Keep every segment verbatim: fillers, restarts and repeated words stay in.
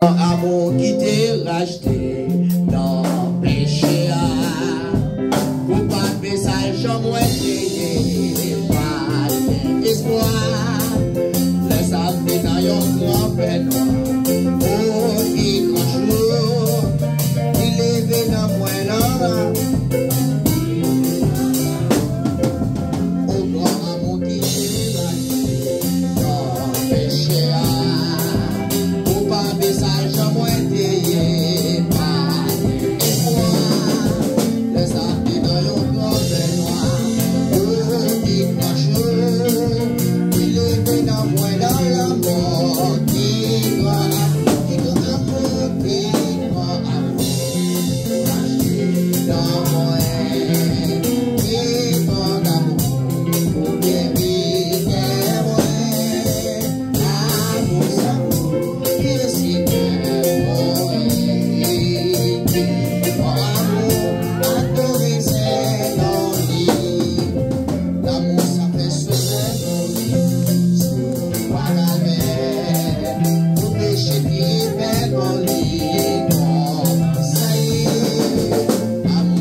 Amou ki te rachte nan peche a. Kou pa mesaj an mwen te ye, pa gen espwa. Lè sa vle nan yon gran fènwa. O ki gran jou ki leve nan mwen nan. O gran amou ki te rachte nan peche a. Ou pa mesaj an mwen te ye, pa gen espwa. Lè sa te nan yon gran fènwa. O ki gran jou ki leve nan mwen nan lanmò. Ki gran amou, ki gran amou, ki gran amou. Ou achte nan mwen. Ki gran amou. Ou te vide mwen. Amou sa pou Seyè mwen. Amou adore Seyè non li. Lanmou sa fè sonnen non li. Sou kwa Kalvè, pou peche ki fè non li non. Sa ye, amou.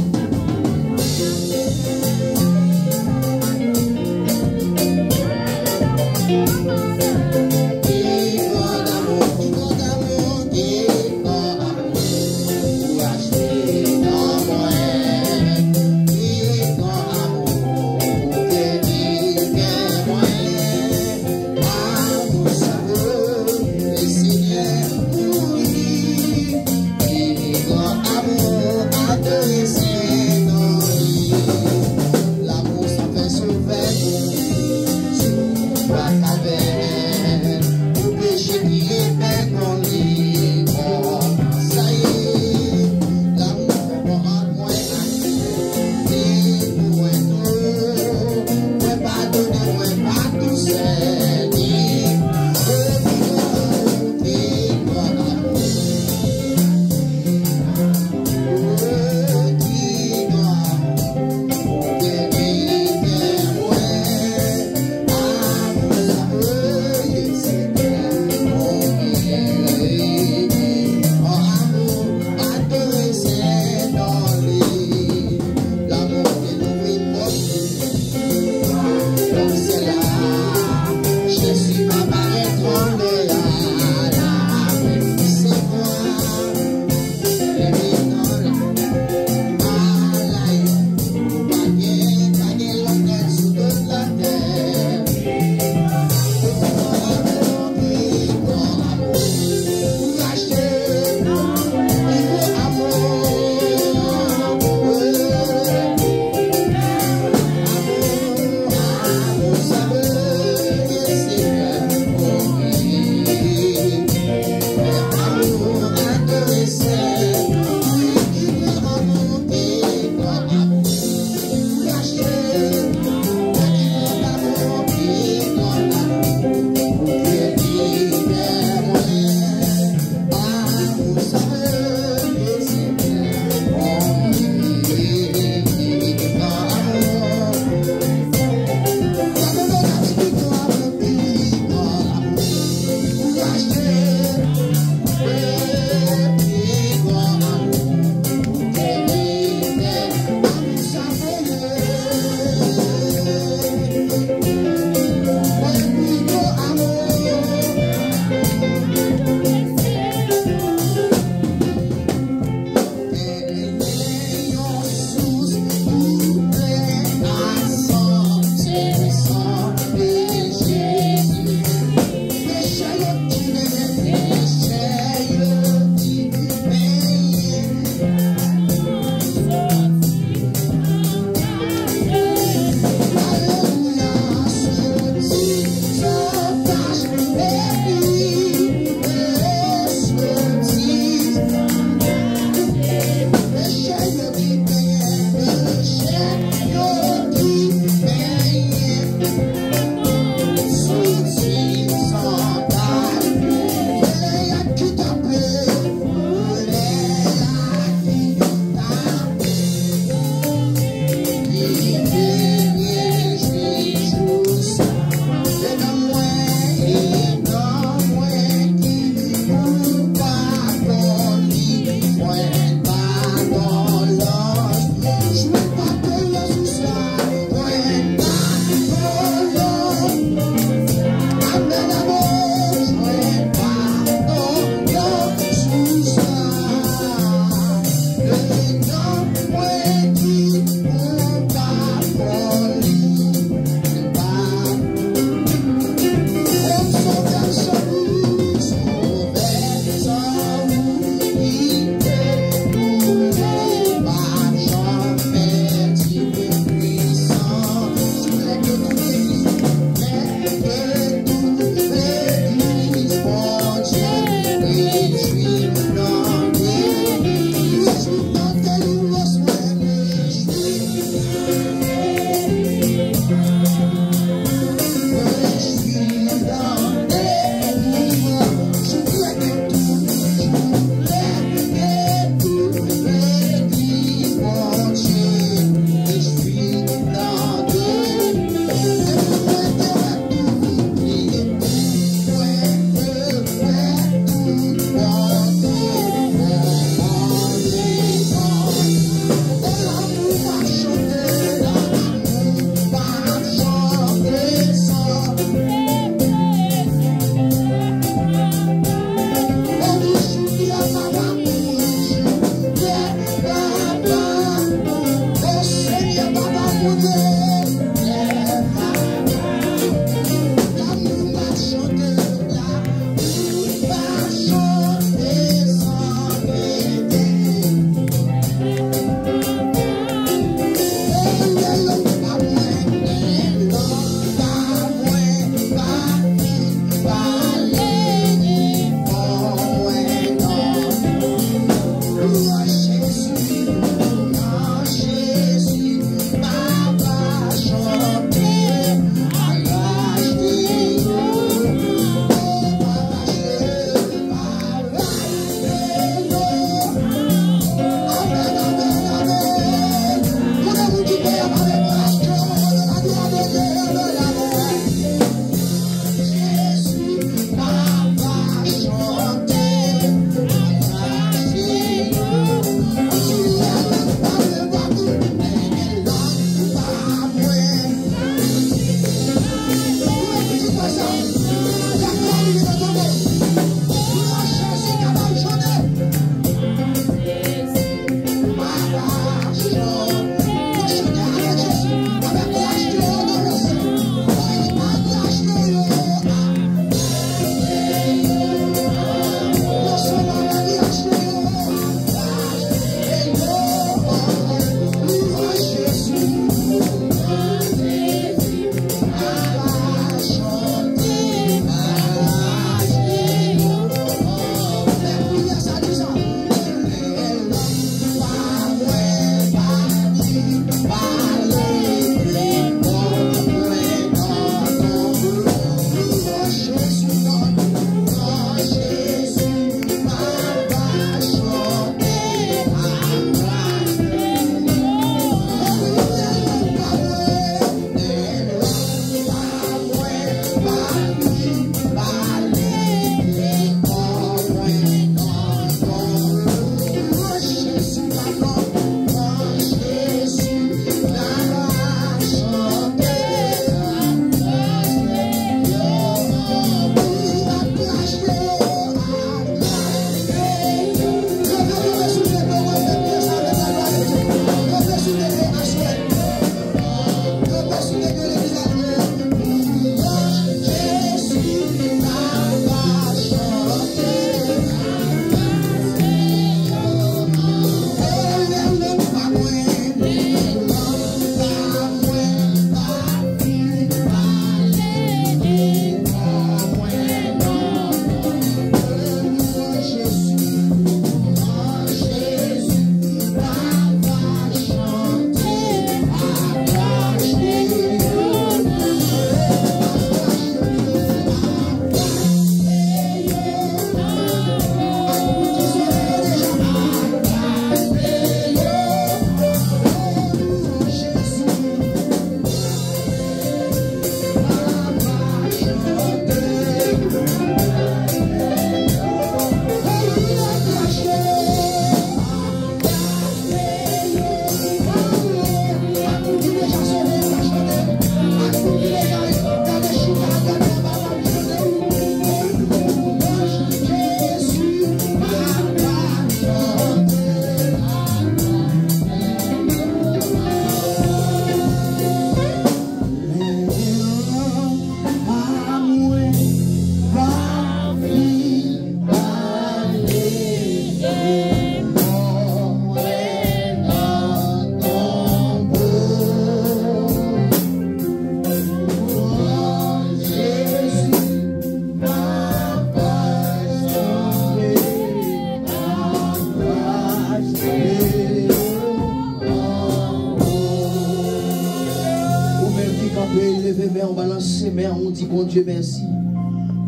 balanse men w, di Bondye mèsi.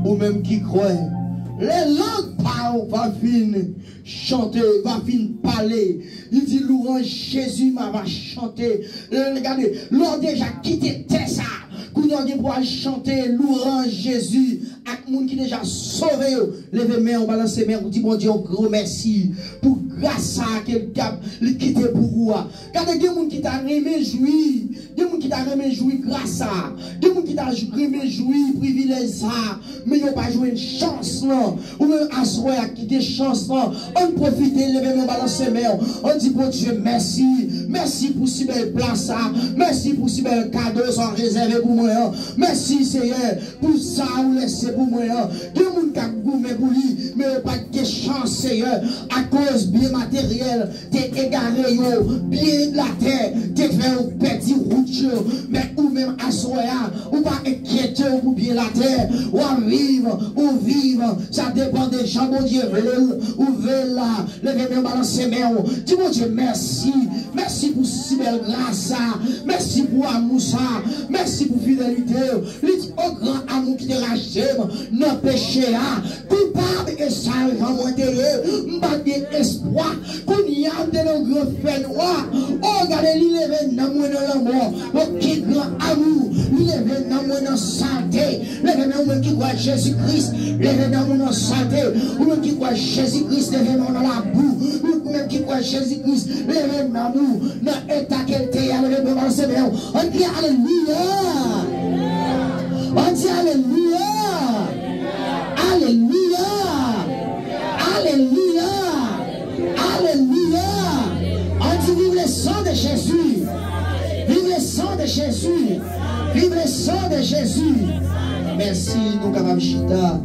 Ou menm ki kwè, lè lang pa w va fin chante, va fin pale, li di, louanj Jezi m a va chante. Lè, gade, lè w deja kite tè sa, kounye a w gen pou al chante louanj Jezi ak moun ki deja sove yo. Leve men w, balanse men w, di Bondye yon gwo mèsi pou gras sa a ke l t ap, li kite pou ou a. Gade, gen moun ki ta renmen jwi, gen moun ki ta renmen jwi gras sa a, gen moun ki ta j-, renmen jwi privilèj sa a, men yo pa jwenn chans lan. Ou menm aswè a ki gen chans lan, ann pwofite, leve men w, balanse men w, ann di Bondye mèsi. Mèsi pou si bèl plas sa a, mèsi pou si bèl kado sa w rezève pou mwen an. Mèsi, Seyè, pou sa ou lese pou mwen an. Gen moun k ap goumen pou li, men yo pa t gen chans, Seyè, akoz byen materyèl te egare yo, byen latè te fè yo pèdi wout yo. Men ou menm aswè a, ou pa enkyete w pou byen latè. W ap viv, ou viv, sa depann de jan Bondye vle l, ou vle l la. Leve men w, balanse men w. Di Bondye mèsi. Mèsi pou si bèl gras sa. Mèsi pou amou sa. Mèsi pou fidelite w. Li di, o gran amou ki te rachte m nan peche a, koupab e sal jan mwen te ye, m pa t gen espwa. Kounye a, m te nan gran fènwa. O, gade, li leve nanm mwen nan lanmò. O, ki gran amou! Li leve nanm mwen nan salte. Leve men w, ou menm ki kwè Jezi Kris. Leve nanm ou nan salte. Ou menm ki kwè Jezi Kris, leve men w nan labou. Ou menm ki kwè Jezi Kris, leve nanm ou nan eta ke l te ye a, leve men w, balanse men w. Ann kriye alelouya! Ann di alelouya! Alelouya! Alelouya! Alelouya! Ann di vive le sang de Jésus! Vive le sang de Jésus! Vive le sang de Jésus! Mèsi, nou kapab chita.